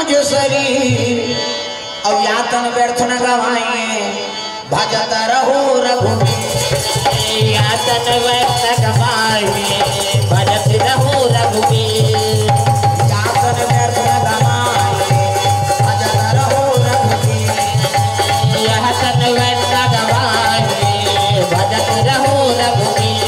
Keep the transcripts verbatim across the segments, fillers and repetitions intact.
जो शरीर, अब या तन व्यर्थ न गवाइए, भजत रहो रघुबीर। या तन व्यर्थ न गवाइए, भजत रहो रघुबीर। या तन व्यर्थ न गवाइए, भजत रहो रघुबीर। या तन व्यर्थ न गवाइए, भजत रहो रघुबीर।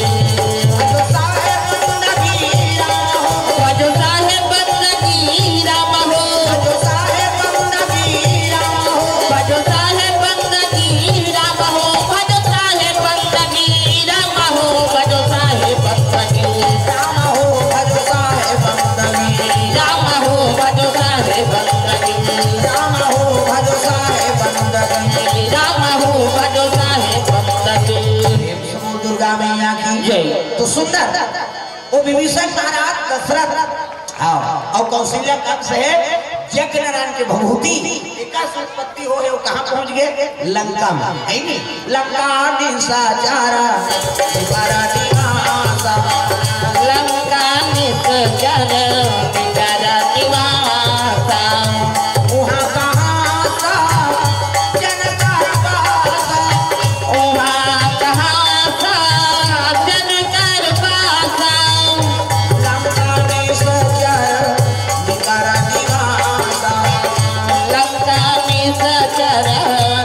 भजो साहेब बंदगी राम हो। भजो साहेब बंदगी राम हो। भजो साहेब बंदगी राम हो। भजो साहेब बंदगी राम हो। भजो साहेब बंदगी राम हो। भजो साहेब बंदगी राम हो। भजो साहेब बंदगी राम हो। भजो साहेब बंदगी राम हो। भजो साहेब बंदगी राम हो। भजो साहेब बंदगी। प्रेम से बोल दुर्गा मैया की जय। तो सुंदर, वो विभीषण महाराज दशरथ, हाँ, और कौशल्या कंस है, यज्ञ नारायण के भभूति, एका से उत्पत्ति हो है, वो कहाँ पहुँच गए? लंका में, है नी? लंका निशाचर निकर निवासा। लंका निशाचर निकर निवासा। उहाँ कहाँ सज्जन कर बासा। उहाँ कहाँ सज्जन कर बासा। लंका निशाचर निकर निवासा। लंका निशाचर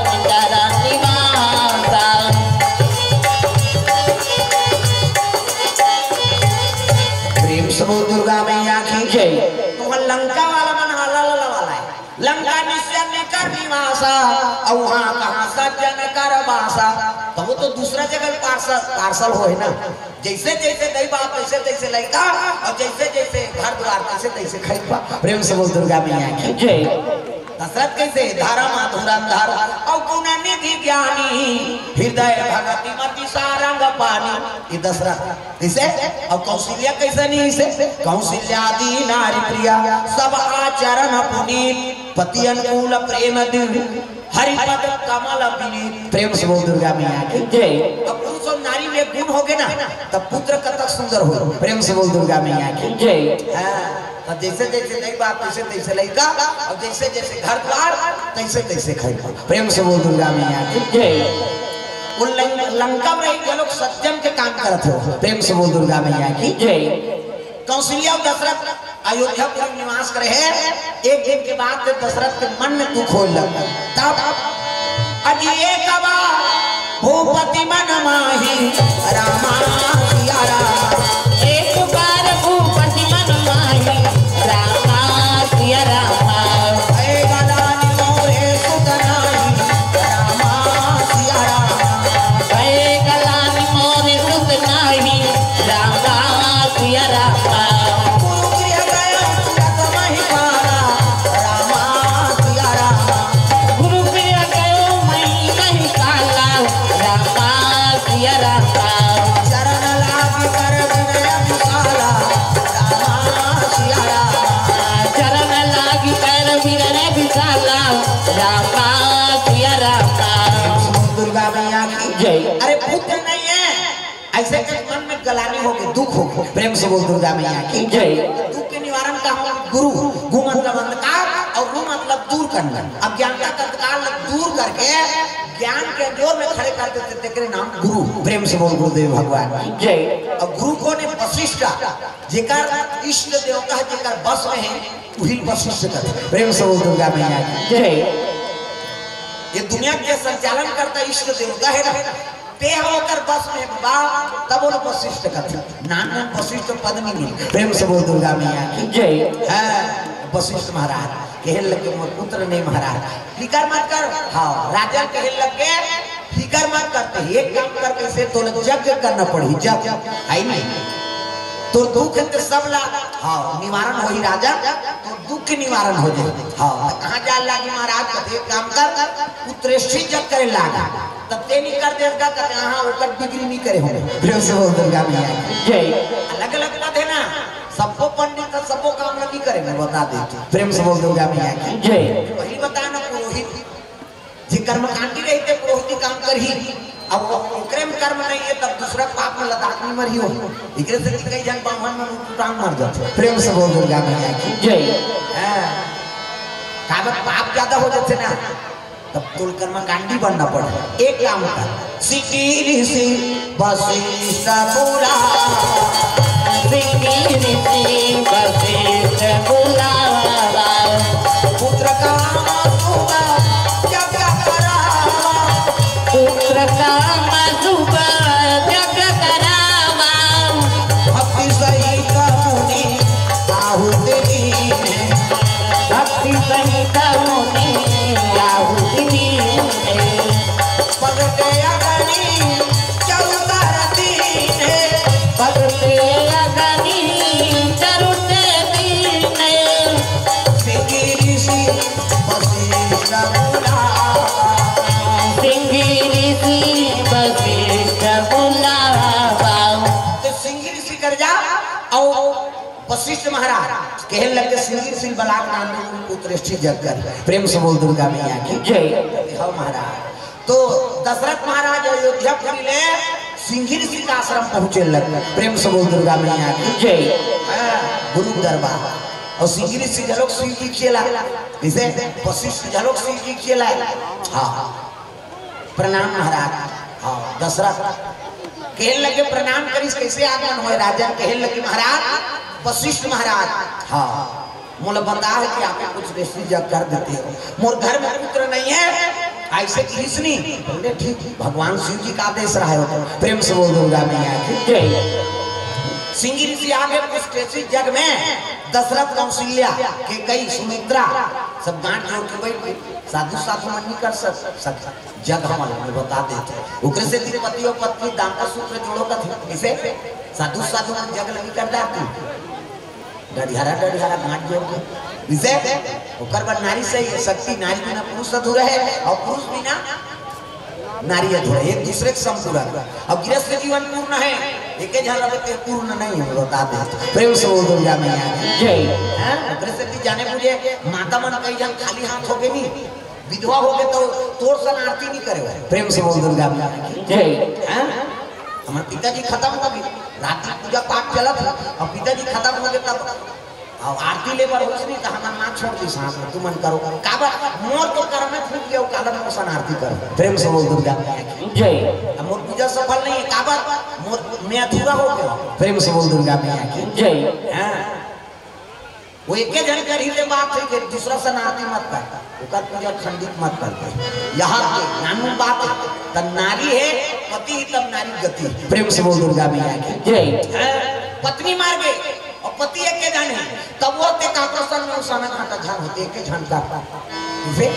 निकर निवासा। प्रेम से बोल दुर्गा मैया की जय। तो वह लंका वाला मन हाला ला वाला है। लंका निशाचर निकर निवासा, अउ उहाँ कहाँ सज्जन कर बासा। तो वो तो दूसरा जगह पार्सल, पार्सल होय ना। जैसे जैसे दई बाप, तैसे तैसे लइका, और जैसे जैसे घर द्वार, तैसे तैसे खइबा। प्रेम से बोल दुर्गा मैया की जय। दशरथ कैसे? धर्म धुरंधर और गुण निधि ज्ञानी, हृदय भगति मति सारंग पानी। ये दशरथ कैसे? और कौशल्या कैसे नहीं इसे? कौशल्यादि नारी प्रिया, सब आचरण पुनीत, पति अनुकूल प्रेम दृढ़, हरिपद कमल विनीत। प्रेम से बोल दुर्गा मैया की जय। अब पुरुष और नारी में गुण हो गए ना, तब पुत्र कतक सुंदर हो। प्रेम से बोल दुर्गा मैया की जय। हाँ, तो जैसे जैसे दई बाप, तैसे तैसे लइका, और जैसे जैसे घर द्वार, तैसे तैसे खइबा। प्रेम से बोल दुर्गा मैया की जय। वो लं-, लंका में रही, ये लोग सज्जन के काम करत हो। प्रेम से बोल दुर्गा मैया की जय। कौशल्या और दशरथ अयोध्यापुरी निवास करे हे। एक दिन के बाद जब दशरथ के मन में दुख होय लग, तब अजी एक बार भूपति मन माही रामा सिया रामा। एक बार भूपति मन माही रामा सिया रामा। भय गलानि मोरे सुत नाही रामा सिया रामा। भय गलानि मोरे सुत नाही रामा सिया रामा। गुरु गृह गयो सुरत महिपाला रामा सिया रामा। गुरु गृह गयो मही महिपाला रामा सिया रामा। चरण लागी कर विनय विशाला रामा सिया रामा। चरण लागी कर विनय विशाला रामा सिया रामा। दुर्गा मैया की जय। अरे पुत्र नहीं है, ऐसे के मन में गलानी हो गई, दुख हो गई। प्रेम से बोल दुर्गा मैया की जय। दुख के निवारण का हम गुरु, गु मतलब अंधकार और रू मतलब दूर करना। अज्ञानता का अंधकार दूर करके ज्ञान के अंजोर में खड़े कर देते, तेकरे नाम गुरु। प्रेम से बोल गुरुदेव भगवान की जय। और गुरु कौन है? वशिष्ठ। जेकर इष्ट देवता है, जेकर बस में है, वही वशिष्ठ कथे। प्रेम से बोल दुर्गा मैया की जय। ये दुनिया के संचालन करता इष्ट देवता है ना, ते ह ओकर बस में बा, तब ओला वशिष्ठ कथे। नाम नाम वशिष्ठ पद नहीं मिले। प्रेम से बोल दुर्गा मैया की जय। हाँ, वशिष्ठ महाराज कहे लगे, "मोर पुत्र नहीं महाराज, फिकर मत कर।" हाँ, राजा कहे लगे, "फिकर मत करते, एक काम कर, कैसे तोला यज्ञ करना पड़ी, यज्ञ है नहीं, तो दुख के सब ला, हाँ, निवारण होही राजा, तो दुख के निवारण हो जाए।" हाँ, तो कहाँ जाए लागी महाराज? कथे, "एक काम कर, उत्तरेष्ठी यज्ञ करे लाग।" तब ते नहीं कर देगा, कहते, "हाँ, ओकर डिग्री नहीं करे होंगे।" प्रेम से बोल दुर्गा मैया की जय। अलग-अलग पद है ना, सबको पंडित और सबको काम नहीं करे, मैं बता देती हूँ। प्रेम से बोल दुर्गा मैया की जय। वही बता ना, पुरोहित जी कर्मकांडी रहिथे, पुरोहिती काम करही, अब वो ओकरे में कर्म नहीं है, तब दूसरा पाप में लदाख में मरही हो। एकरे से कि कई जन बाम्हन में मुकुटांग मर जाते। प्रेम से बोल दुर्गा मैया की जय। हाँ। काबर पाप ज्यादा हो जाथे ना, तब तोल कर्मकांडी बनना पड़े। एक काम कर, सिंगी ऋषि वशिष्ठ बुला, सिंगी ऋषि वशिष्ठ बुलावा, पुत्र काम शुभ जग करावा, पुत्र काम शुभ जग करावा, भक्ति सहित मुनि आहुति दीन्हे, भक्ति सहित मुनि आहुति दीन्हे, पग के अग्नि चरु तर दीन्हे, पग के अग्नि चरु तर दीन्हे, सिंगी ऋषि वशिष्ठ बुलावा, सिंगी ऋषि वशिष्ठ बुलावा। तो सिंगी ऋषि कर जा, अउ वशिष्ठ महाराज कहे लगे, सिंगी ऋषि बलात नाम पुत्र श्रेष्ठी जग कर। प्रेम से बोल दुर्गा मैया की जय। हाँ महाराज, तो दशरथ महाराज अयोध्यापुरी ले सिंगी ऋषि का आश्रम पहुंचे लगे। प्रेम से बोल दुर्गा मैया की जय। हाँ, गुरु दरबार। अउ सिंगी ऋषि घलोक शिव जी के चेला, जइसे वशिष्ठ घलोक शिव जी के चेला। हाँ, प्रणाम महाराज। हाँ, दशरथ कहे लगे, प्रणाम करिस, कइसे आगमन होय राजन? कहे लगे, महाराज, वशिष्ठ महाराज, हाँ, मोला बता हे कि आपको कुछ ऋषि जग कर देते हो, मोर घर में पुत्र नहीं है, अइसे किहिस नी। बोले, ठीक, भगवान शिव जी का आदेश रहा हो तो। प्रेम से बोल दुर्गा मैया की जय। सिंगी ऋषि आगे कुछ ऋषि जग में, दशरथ, कौशल्या, कैकई, सुमित्रा, सब गांठ जोड़ के बैठ गए। साधु साधु मन नहीं कर सक, सक जग हमन में बता देथे। ओकरे से पति अउ पत्नी दाम्पत्य सूत्र जोड़ो कथे। कइसे? साधु साधु मन जग ल नहीं कर डारथे। डढ़ियारा डढ़ियारा गांठ जोड़ के। जइसे ओकर बर नारी सही हे, शक्ति, नारी बिना पुरुष अधूरा हे अउ पुरुष बिना नारी अधूरा हे, एक दूसरे के संपूरक। अब गृहस्थ जीवन पूर्ण हे, एके झन रहे ते पूर्ण नहीं हे, बता दे। प्रेम से बोल दुर्गा मैया की जय। हैं? ओकरे से भी जाने बुझे माता मन कई झन खाली हाथ हो गए नहीं, विधवा हो गए तो तोर सन आरती नहीं करे भाई। प्रेम से बोल दुर्गा मैया की जय। हैं? हमारे पिताजी खत्म हो गए, रात में पूजा पाठ चलत हे, अब पिताजी खत्म हो गए तब अब आरती ले बर होइस नहीं तो हमर माँ छोड़ दी साथ में, तुमन करो। काबर? मोर तो कर्म में फूट गया, काबर मोर सन आरती करो। प्रेम से बोल दुर्गा मैया की जय। अब मोर पूजा सफल नहीं हे, काबर? मोर, मैं अधूरा हो गया। प्रेम से बोल दुर्गा मैया की जय। हाँ। वो एके झन करही ते बात हे कि दूसरा सन आरती मत कर, ओकर पूजा खंडित मत कर। यहाँ के नानू बात हे, त नारी हे पति ही तब नारी गति। प्रेम से बोल दुर्गा मैया की जय। हाँ, पत्नी मार गए अउ पति एके झन हे, तब वो ते काकर सन में उसाना घाटा झन होते, एके झन का। फिर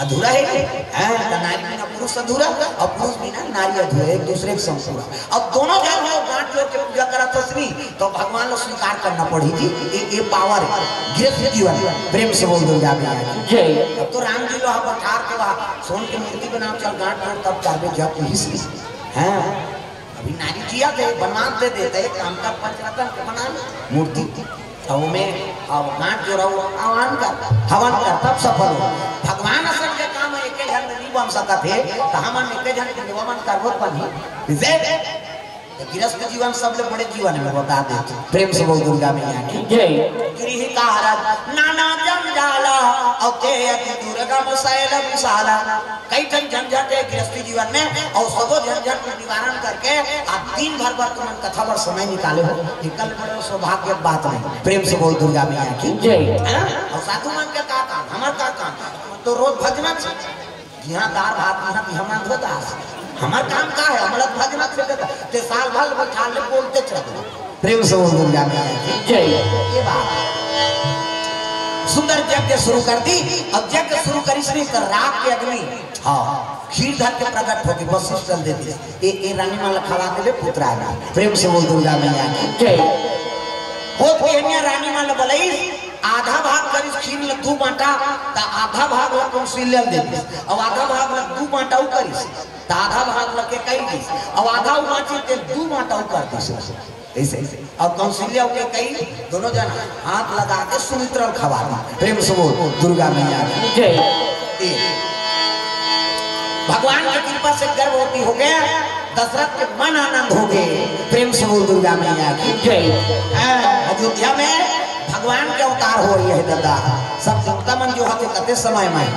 अधूरा हे कि? हाँ, त नारी बिना पुरुष अधूरा अउ पुरुष बिना नारी अधूरा, एक दूसरे के संपूरक। अब दोनों झन हो गांठ जोड़ के पूजा करत हस नी, तो भगवान ला स्वीकार करना पड़ही जी। ये, ये पावर हे गृहस्थ जीवन। प्रेम से बोल दुर्गा मैया की जय। अब तो राम जी लोहा पठार के वहाँ सोन के मूर्ति बनाओ, चल गांठ जोड़, तब करबे जब किहिस। हाँ, अभी नारी जिया दे, बनवान दे देते, एक काम का पंचरत्न के बना ले मूर्ति। तो में अब गांठ जोड़ाओ, हवन कर, हवन कर, तब सफल हो। भगवान असन के काम एके झन में नहीं बन सकत हे, तो हमन एके झन के सेवा मन करबो त बनही। जइसे तो गृहस्थ जीवन सबले बड़े जीवन में बता देथे। प्रेम से बोल दुर्गा मैया की जय। गृह कारज नाना जंजाला, अउ ते अति दुर्गम शैल विशाला। कई ठन झंझट हे गृहस्थी जीवन में, अउ सबो झंझट के निवारण करके आप दिन भर बर तुमन कथा बर समय निकाले हो, ये कल बड़े सौभाग्य के बात नहीं। प्रेम से बोल दुर्गा मैया की जय। हाँ? अउ साधु मन के का काम, हमर का काम, तो रोज भजना जी। यहाँ दार भात, यहाँ भी हम धोता। हमर काम का हे? हमला भजना से देता। ते साल भर बैठा ले, बोलते चल। प्रेम से बोल दुर्गा मैया की जय। ये बात। सुंदर यज्ञ शुरू कर दी। अब यज्ञ शुरू करिस नहीं तो रात के अग्नि, हाँ, खीर धर के प्रकट होके बस चल देती। ए, ए रानी मन ला खवा दे, पुत्र आ गए। प्रेम से बोल दुर्गा मैया की जय। होत के एनिया रानी मन ला बलई, आधा भाग करिस खीर ला दू बांटा, त आधा भाग ला कौशल्या ल दे दिस, अउ आधा भाग ला दू बांटा उ करिस, त आधा भाग ला कैकई दिस, अउ आधा उ बांचिस ते दू बांटा उ कर दिस। अइसे, अउ कौशल्या अउ कैकई दोनों झन हाथ लगा के सुमित्रा ल खवा दी। प्रेम से बोल दुर्गा मैया की जय। ए, भगवान के कृपा से गर्भवती हो गया, दशरथ के मन आनंद हो गए। प्रेम से बोल दुर्गा मैया की जय। हाँ, अयोध्या में भगवान के अवतार होय हे दादा। सब देवता मन जो हते कते समय में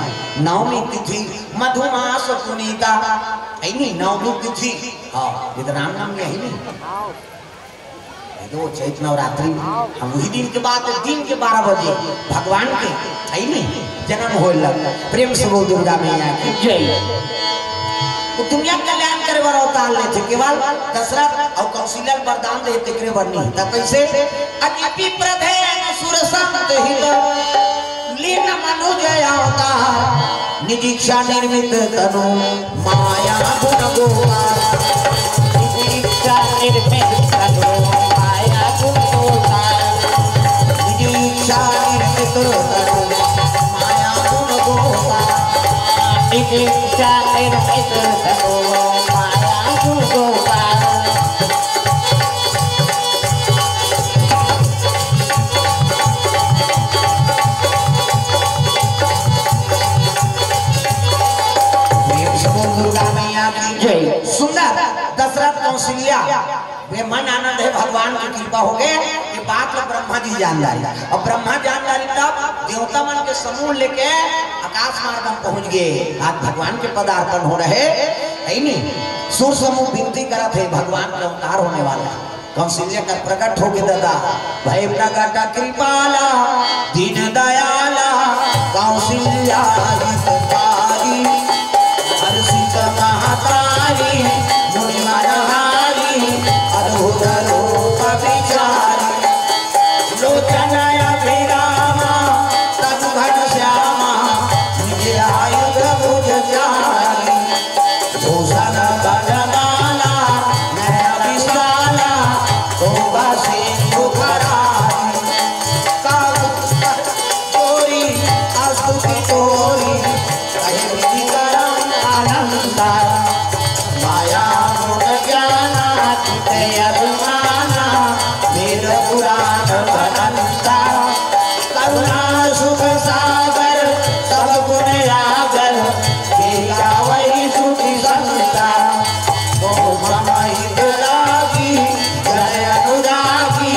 नवमी तिथि मधुमास पुनीता, है नी, नवमी तिथि। हाँ, ये तो रामनवमी है नी। ये तो चैत नवरात्रि, हम वही दिन के बाद, दिन के बारह बजे भगवान के, है नी, जन्म होय लग। प्रेम से बोल दुर्गा मैया की जय। वो दुनिया के कल्याण करे बर अवतार लेथे, केवल दशरथ अउ कौशल्या ल वरदान दे, तेकरे बर नहीं। तब कैसे? अति प्रधेन सुर संत हित, लीन मनुज अवतार। निज इच्छा निर्मित तनु, माया गुण गोपाल। निज इच्छा निर्मित तनु, माया गुण गोपाल। निज इच्छा निर्मित तनु, माया गुण गोपाल। निज इच्छा निर्मित तनु, माया गुण गोपाल। प्रेम से बोल दुर्गा मैया की जय। सुंदर दशरथ कौशल्या, ये मन आनंद हे, भगवान की कृपा हो गे। ये बात ला ब्रह्मा जी जान डारी, अउ ब्रह्मा जान डारी तब देवता मन के समूह लेके आकाश मार्ग में पहुंच गे। आज भगवान के पदार्पण हो रहे, है नी? सुर समूह विनती करत हे, भगवान के अवतार होने वाला हे। कौशल्या कर प्रगट हो गे दादा, भय प्रगट कृपाला दीन दयाला, कौशल्या हितकारी, हर्षित महतारी मुनि मनहारी, अद्भुत रूप विचारी। लोचन अभिरामा तनु घनश्यामा, निज आयुध भुज चारी। भूषण वनमाला नयन विशाला, शोभा सिंधु करारी। काकुत्स्थ तोरी स्तुति तोरी, कहे विधि करम अनंता। माया गुण ज्ञानातीत अभिमाना, वेद पुराण भणंता। करुणा सुख सागर सब गुण आगर, वे गावहि श्रुति संता। मोह मम हित लागी जन अनुरागी,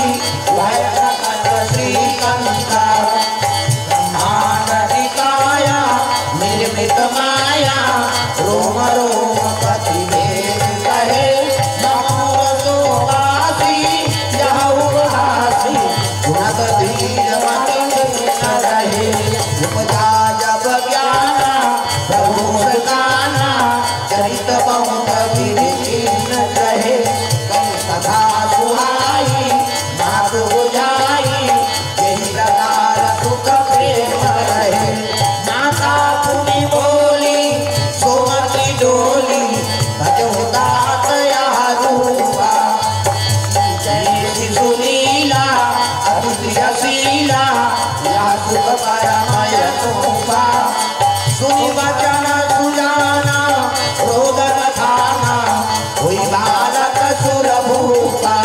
भय प्रकट श्रीकंता। ब्रह्मांड निकाया निर्मित माया, रोम रोम प्रतिभेद कहे। मम मुर सोवासी यह उपहासी, सुनत धीर मति न रहे। उपजा जब ज्ञाना प्रभु मुस्काना, चरित बहुत विधि चिन्ह कहे। कहि कथा सुहाई मात बुझाई, यही प्रकार सुख प्रेम रहे। माता पुनि बोली सुमति डोली, भजहु तात यह रूपा। जय शिशु लीला अति प्रिय शीला, यह सुख परम अनूपा। सुनि वचन सुजाना रोदन खाना, होई बालक सुर भूपा।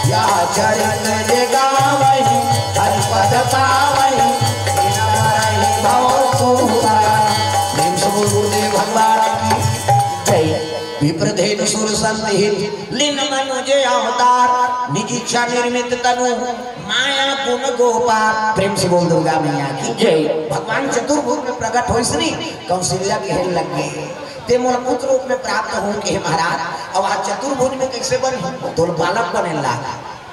यह चरित जे गावहि हरि पद पावहि, तिन तरहि भव खूबा। प्रेम से बोल गुरुदेव भगवान की जय। विप्रधेनु सुर संत हित, लीन मनुज अवतार, निज इच्छा निर्मित तनु, माया गुण गोपाल। प्रेम से बोल दुर्गा मैया की जय। भगवान चतुर्भुज में प्रकट होइस नी, कौशल्या के हेर लग गे, ते मोला पुत्र रूप में प्राप्त हो के हे महाराज। अब आज चतुर्भुज में कैसे बन, तो बालक बने ला।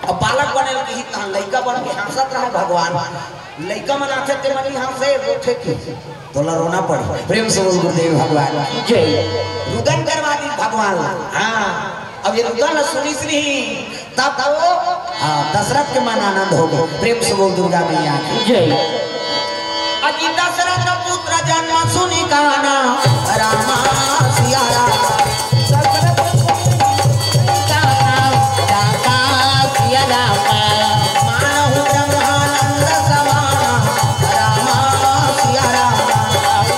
अब बालक बने के ही तहां लइका बन के हंसत रहे भगवान। लइका मन आथे ते मन ही हंसे, रोथे की तोला रोना पड़ी। प्रेम से बोल गुरुदेव भगवान की जय। रुदन करवा दी भगवान। हाँ, अब ये रुदन ला सुनिस नहीं, तब वो, हाँ, दशरथ के मन आनंद हो गे। प्रेम से बोल दुर्गा मैया की जय। अजी दशरथ पुत्र जन्म सुनि काना, रामा सिया रामा। दशरथ पुत्र जन्म सुनि काना, रामा सिया रामा। मानहु ब्रह्मानंद समाना, रामा सिया रामा।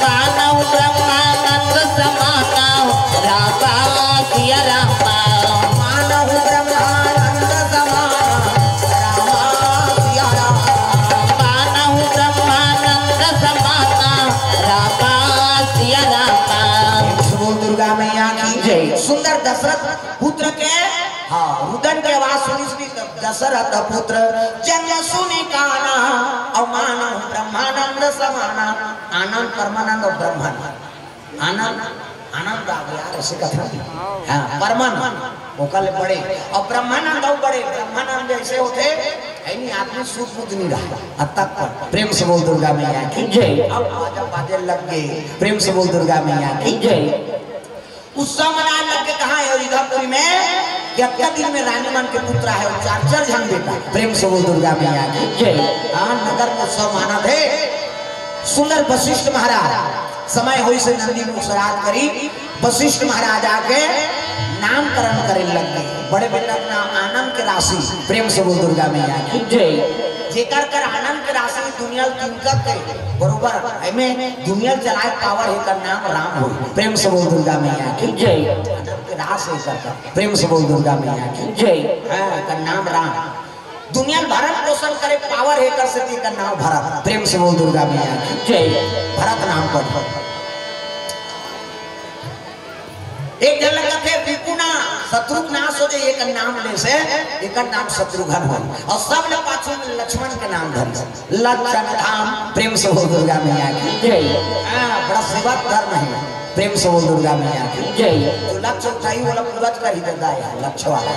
मानहु ब्रह्मानंद समाना, रामा सिया रामा। मानहु ब्रह्मानंद समाना, रामा सिया रामा। मानहु ब्रह्मानंद समाना, रामा सिया रामा। बोल दुर्गा मैया की जय। सुंदर दशरथ पुत्र के, हाँ, रुदन के आवाज सुनिस नी, दशरथ पुत्र जन्म सुनि काना, अउ मानहु ब्रह्मानंद समाना। आनंद, परमानंद अउ ब्रह्मानंद। आनंद, आनंद आ गया, ऐसे कथा नहीं। हाँ, परमानंद, ओकर ले बड़े। अउ ब्रह्मानंद अउ बड़े, ब्रह्मानंद जैसे होथे, है नहीं, आदमी सुध बुध नहीं रहा। अतक पर प्रेम से बोल दुर्गा मैया की। जय। अब बाजा बाजे लग गए, प्रेम से बोल दुर्गा मैया की। जय। उत्सव मनाए लग के कहा है, और इधरपुरी में कि अतका दिन में रानी मन के पुत्र है, और चार चार झन बेटा। प्रेम से बोल दुर्गा मैया की। जय। हाँ, नगर में उत्सव मानत हे। सुंदर वशिष्ठ महाराज, समय होइस हे नंदी मुख श्राद्ध करी, वशिष्ठ महाराज आके नामकरण करे लग गए। बड़े बेटा के नाम आनंद के राशि। प्रेम से बोल दुर्गा मैया की। जय। जेकर कर आनंद के राशि दुनिया ल तिनकत हे, बरोबर, एमे दुनिया ल चलाए पावर हे, एकर नाम राम हो। प्रेम से बोल दुर्गा मैया की। जय। आनंद के राशि हे एकर कर। प्रेम से बोल दुर्गा मैया की। जय। हाँ, एकर नाम राम। दुनिया ल भरण पोषण करे पावर हे, एकर सेती एकर नाम भरत। प्रेम से बोल दुर्गा मैया की। जय। भरत नाम पर। एक झन ल कथे रिपु ना, शत्रु के नाश हो जाए, एकर नाम ले से, एकर नाम शत्रुघ्न हो। अउ सब ले पाछू में लक्ष्मण के नाम धर ले। लक्षण धाम, प्रेम से बोल दुर्गा मैया की। जय। हाँ, बड़ा सेवा धर्म हे। प्रेम से बोल दुर्गा मैया की। जय। जो लक्ष्य उठाही, वो लोग पूरा कर ही देता है, लक्ष्य वाला।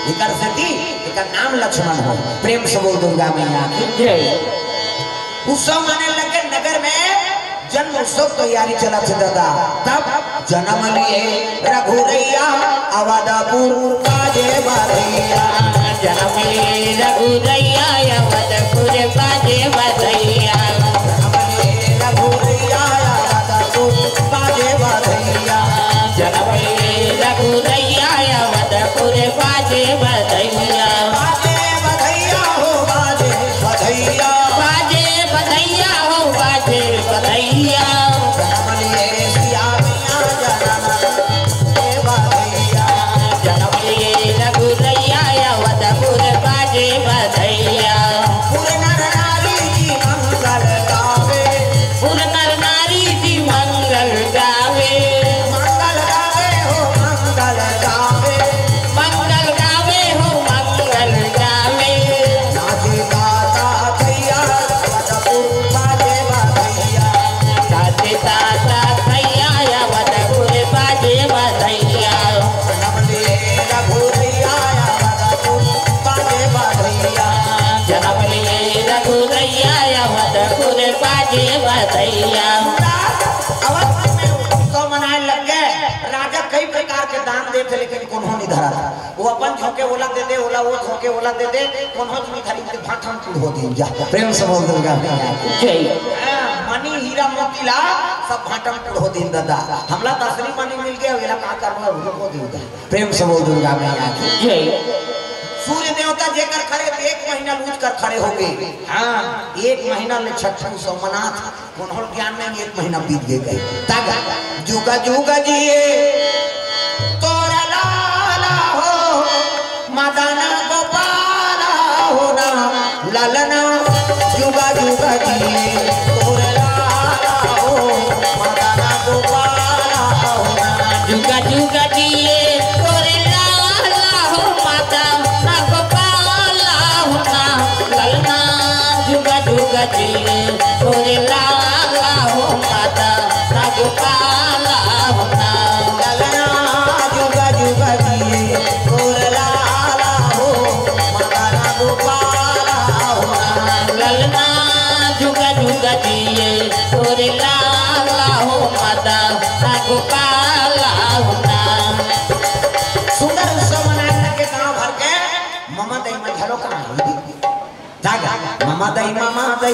एकर सेती, एकर नाम लक्ष्मण हो। प्रेम से बोल दुर्गा मैया की। जय। उत्सव माने लगे नगर में, जन्म उत्सव तैयारी चलत हे दादा। तब जनम लिए रघुरैया अवधपुर बाजे बधैया। जनम लिए रघुरैया अवधपुर बाजे बधैया। जनम लिए रघुरैया अवधपुर बाजे बधैया। जनम लिए रघुरैया अवधपुर बाजे बधैया। बाजे बधैया हो बाजे बधैया। बाजे बधैया हो बाजे बधैया। जनम लिए सिया मिया जनम लिए बधैया। जनम लिए रघुरैया अवधपुर बाजे बधैया। पुर नर नारी जी मंगल गावे। पुर नर नारी जी मंगल गावे। मंगल गावे हो मंगल गावे। मंगल गावे हो मंगल गावे। नाचे गाता थैया अवधपुर बाजे बधैया। नाचे गाता थैया अवधपुर बाजे बधैया। जनम लिए रघुरैया अवधपुर बाजे बधैया। जनम लिए रघुरैया अवधपुर बाजे बधैया। अवध में उत्सव मनाए लग गए। राजा कई प्रकार के दान देथे, लेकिन कोनो नहीं धरत। वो अपन झोंके ओला दे दे, ओला वो झोंके ओला दे दे, कोनो नहीं धरी, ते भाठम कुड़ हो दिन जा। प्रेम से बोल दुर्गा मैया की। जय। हाँ, मणि हीरा मोती ला सब भाठम कुड़ हो दिन दादा। हमला तो असली मणि मिल गया, एला का करना, रुको दिन जा। प्रेम से बोल दुर्गा मैया की। जय। सूर्य देवता जेकर खड़े, एक महीना लूझ कर खड़े हो गए। हाँ, एक महीना ले छठ पूजा मनात। कोनो ल ज्ञान नहीं, एक महीना बीत गे कहे। तागा, जुगा जुगा जिए तोर लाला हो, मदन गोपाला हो ना, ललना। जुगा जुगा जिए तोर लाला हो, मदन गोपाला हो ना। जुगा जुगा जिए तोर लाला हो, मदन गोपाला हो ना, ललना। जुगा जुगा जिए तोर लाला हो, माता ना गोपाला हो ना। ललना जुगा जुगा जिए तोर लाला हो, माता ना गोपाला हो ना। ललना जुगा जुगा जिए तोर लाला हो, माता ना गोपाला हो ना। सुंदर उत्सव मनाए लगे गांव भर के। ममा दई मन घलो कहां हे? जागा, ममा दई, ममा दई।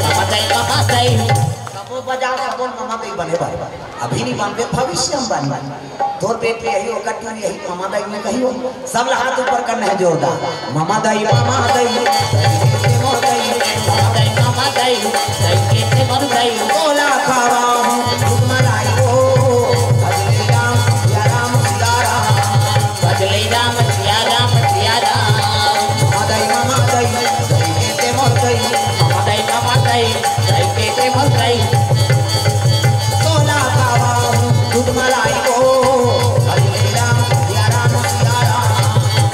ममा दई, ममा दई। सबो बजाओ, सबो ममा दई बने बर। अभी नहीं बनबे, भविष्य में बनबे। तोर पेट में यही होगा, तू यही ममा दई में कहियो। सब ला हाथ ऊपर करना है जोरदार। ममा दई, ममा दई। ममा दई, ममा दई। ममा दई, ममा दई। बोला खावा हूँ, दूध मलाई हो। भजले राम, या राम, सिया राम। भजले राम, सिया राम, सिया राम। ममा दई, ममा दई, दई के ते मोर दई। ममा दई, ममा दई, दई के ते मोर दई। तोला पावा हूँ दूध मलाई को। भजले राम, सिया राम, सिया राम।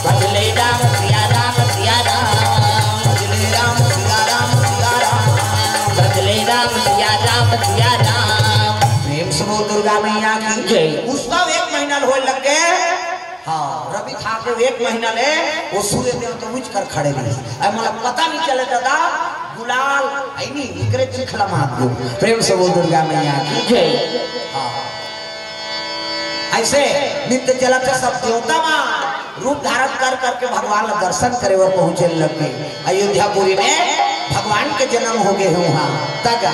भजले राम, सिया राम, सिया जय। उत्सव एक महीना ले होय लग गे। हाँ, रबी था के एक महीना ले वो सूर्य देवता उज कर खड़े रहिस। अब मोला पता नहीं चले दादा, गुलाल है नहीं, इकरे चिखला मार दो। प्रेम से बोल दुर्गा मैया की। जय। हाँ। ऐसे नित्य चलत हे सब देवता मन रूप धारण कर करके भगवान ला दर्शन करे बर पहुंचे लग गे। अयोध्यापुरी में भगवान के जन्म हो गे हे उहाँ। तब जा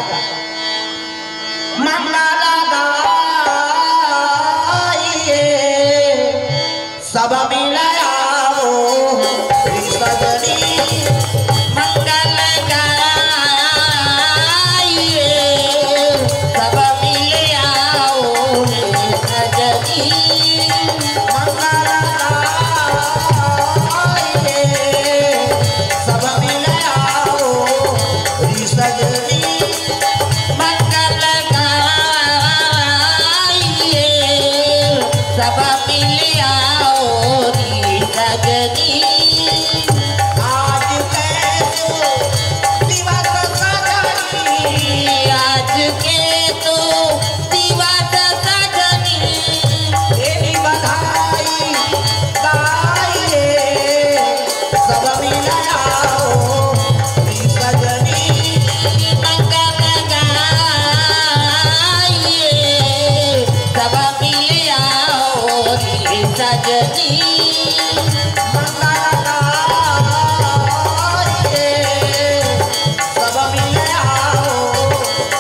मंगल गाइए सब मिल आओ रे सजनी, मंगल गाइए सब मिल आओ रे सजनी, मंगल गाइए सब मिल आओ रे सजनी, मंगल गाइए सब मिल आओ रे सजनी। आज के तो दिवस सजनी, आज के तो दिवस सजनी, तेरी बधाई गाइए सब मिल आओ रे सजनी, मंगल गाइए सब मिल आओ रे सजनी, मंगल गाइए सब मिल आओ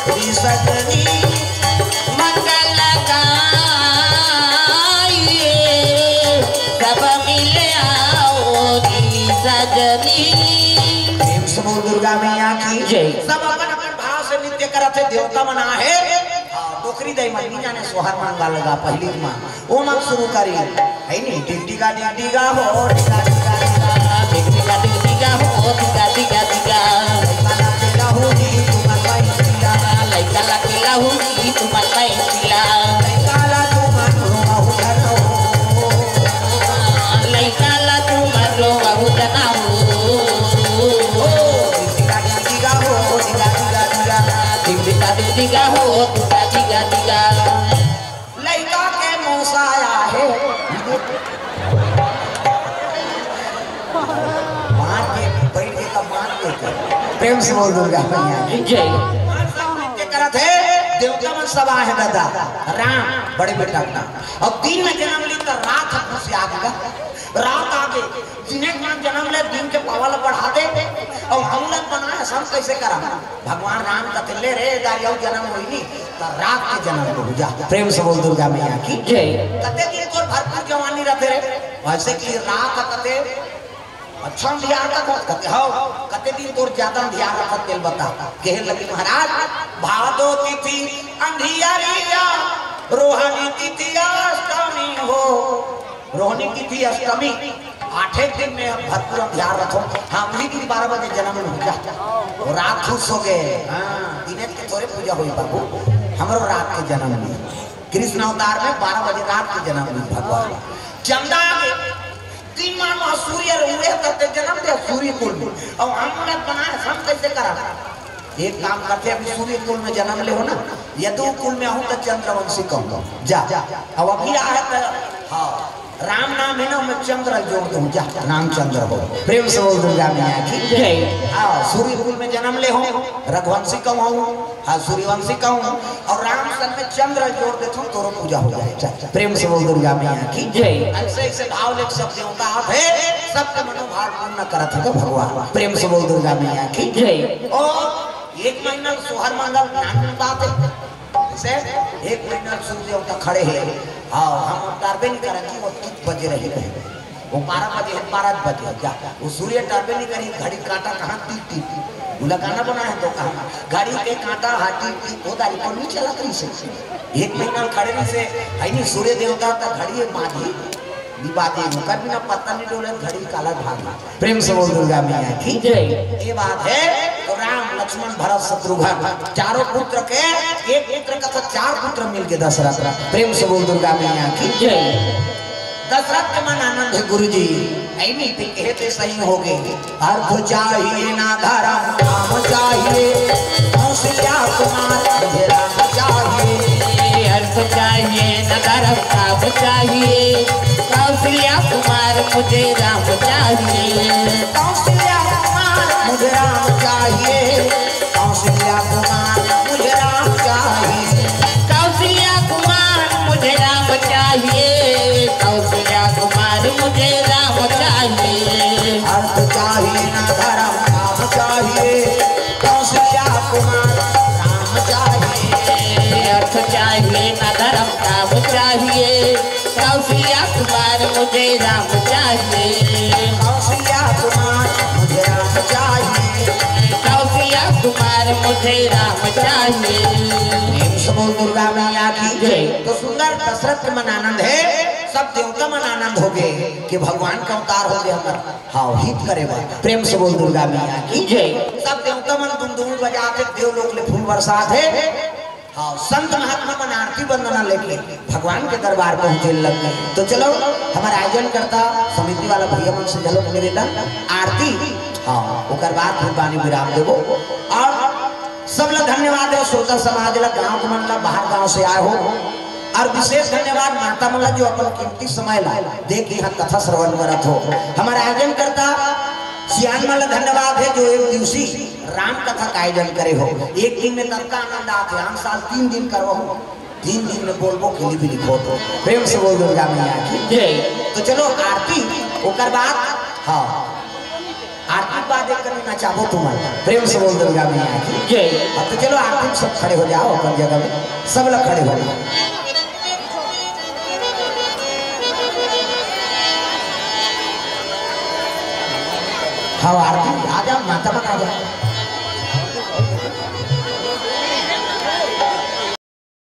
रे सजनी, मंगल गाइए सब मिल आओ रे सजनी। प्रेम से बोल दुर्गा मैया की। जय। सब अपन अपन भाव से नृत्य करत हे, देवता मन आहे। हाँ, डोकरी दाई मन नहीं जाने सोहर मांगा लगा पहली माँ, वो मन शुरू करी। है नहीं, टिक टिका टिक टिका हो, टिका टिका टिका। टिक टिका टिक टिका हो, टिका टिका टिका। लइका ला खेलाहू जी तुमन पैंसिला। लइका ला खेलाहू जी तुमन पैंसिला। लइका ला तुमन रोवाहू झन हो। लइका ला तुमन रोवाहू झन हो। ओ, टिक टिका टिक टिका हो, टिका टिका टिका। टिक टिका टिक टिका हो, टिका टिका टिका। लइका के मौसा आया है। मार के, बैठ के तब मार के। प्रेम से बोल दुर्गा मैया की। जय। नृत्य करत हे, देवता मन सब आहे दादा। राम बड़े बेटा अपना। अब दिन में जन्म ली तो रात घुस आ गया। रात आगे, दिने के मान जन्म ले, दिन के पावर ला बढ़ा दे, अउ हम लोग बनाए, हम कैसे करा? भगवान राम कथे, "ले रे, दाई, अउ जन्म होई नी, त रात के जन्म हो जा।" प्रेम से बोल दुर्गा मैया की। जय। कते दिन तोर भरपूर जवानी रहते रे, वैसे कि रात कते अच्छा अंधियार का था, कते, "हौ, कते दिन तोर ज्यादा अंधियार रहता, तेल बता।" कहे लगे, "महाराज, भादो तिथि अंधियारिया, रोहिणी तिथि अष्टमी हो।" रोहिणी तिथि अष्टमी, आठे दिन में भरपूर अंधियार रखो। हाँ, उही दिन बारह बजे जन्म हो जा। रात खुश हो गए। हाँ, दिने के थोरे पूजा होई बाबू, हमरो रात के जन्म में। कृष्ण अवतार में बारह बजे रात के जन्म में भगवान। चंदा के दिन मान वहाँ सूर्य रहुए तब ते जन्म दे सूर्य कुल में। और हम लोग बनाए, हम कैसे करा? एक काम करते, अभी सूर्य कुल में जन्म ले हो ना, यदु कुल में आहूँ तो चंद्रवंशी कहूँ। जा, अब अभी आए तो, हाँ, राम नाम है ना, मैं चंद्र जोड़ दूँ, जा, रामचंद्र हो। प्रेम से बोल दुर्गा मैया की। जय। हाँ, सूर्य कुल में जन्म ले हो, रघुवंशी कहूँ, हाँ, सूर्यवंशी कहूँ, और राम सन में चंद्र जोड़ देता हूँ, तोरो पूजा हो जाए। जा, जा। प्रेम से बोल दुर्गा मैया की। जय। ऐसे ऐसे भाव लेके सब देवता आप है, सबके मनोभाव पूर्ण करत है तो भगवान। प्रेम से बोल दुर्गा मैया की। जय। और एक महीना सोहर मांगल नानी बात है। जैसे एक महीना सूर्य देवता खड़े हैं। हाँ, हम उतारबे नहीं करेंगे, वो कित बजे रही है। वो बारह बजे है, बारह बजे है, जा। वो सूर्य टरबे नहीं करी, घड़ी काटा कहाँ टिक टिक। वो लगाना बना है तो कहाँ? घड़ी के काटा, हाँ, टिक टिक, वो दारी को नहीं चला करी से। एक महीना खड़े नहीं से, है नहीं सूर्य देवता तक घड़ी है, माधी। निबादी, ओकर बिना पत्ता नहीं डोले, घड़ी काला भाग। प्रेम से बोल दुर्गा मैया की। जय। ये बात है, तो राम, लक्ष्मण, भरत, शत्रुघ्न, चारों पुत्र के, एक पुत्र का तो चार पुत्र मिल के दशरथ। प्रेम से बोल दुर्गा मैया की। जय। दशरथ के मन आनंद है गुरु जी, ऐनी ते कहे ते सही हो गए। अर्थ चाहिए ना धर्म, काम चाहिए। कौशल्या कुमार, मुझे राम चाहिए। चाहिए, न धर्म काम चाहिए। कौशल्या कुमार मुझे राम चाहिए। कौशल्या कुमार मुझे राम चाहिए। कौशल्या कुमार मुझे राम चाहिए। कौशल्या कुमार मुझे राम चाहिए। कौशल्या कुमार मुझे राम चाहिए। अर्थ चाहिए न धर्म काम चाहिए। कौशल्या कुमार राम चाहिए। अर्थ चाहिए न धर्म काम चाहिए। कौशल्या कुमार मुझे राम चाहिए। कौशल्या कुमार मुझे राम चाहिए। कौशल्या कुमार मुझे राम चाहिए। प्रेम से बोल दुर्गा मैया की जय। तो सुंदर दशरथ के मन आनंद हे, सब देवता मन आनंद हो गे कि भगवान का अवतार हो गे हमर, हाँ, हित करे बर। प्रेम से बोल दुर्गा मैया की जय। सब देवता मन दुंदुल बजात हे, देवलोक ले फूल बरसात हे। हाँ, संत महात्मा मन आरती वंदना लेके भगवान के दरबार पहुंचे लग गे। तो चलो, हमर आयोजन करता समिति वाला भैया मन से चलो निवेदन, आरती, हाँ, ओकर बाद फिर बानी विराम देबो। और सब ला धन्यवाद हे, श्रोता समाज ला, गांव के मन ला, बाहर गांव से आए हो, और विशेष धन्यवाद माता मन ला जो अपन कीमती समय ला दे के यहाँ कथा श्रवण करत हो। हमर आयोजन करता सियान मन ला धन्यवाद हे जो एक दिवसीय राम कथा का आयोजन करे हो। एक दिन में ततका आनंद आथे, आन साल तीन दिन करवा हो, तीन दिन में बोलबो के लिए भी लिखो तो। प्रेम से बोल दुर्गा मैया की जय। तो चलो आरती, ओकर बाद, हाँ, आरती के बाद एक कनी नचाबो तुमन। प्रेम से बोल दुर्गा मैया की जय। अब तो चलो आरती में सब खड़े हो जाओ अपन जगह में, सब लोग खड़े हो जाओ। हाँ, आरती आ जाओ, माता मन आ जाओ।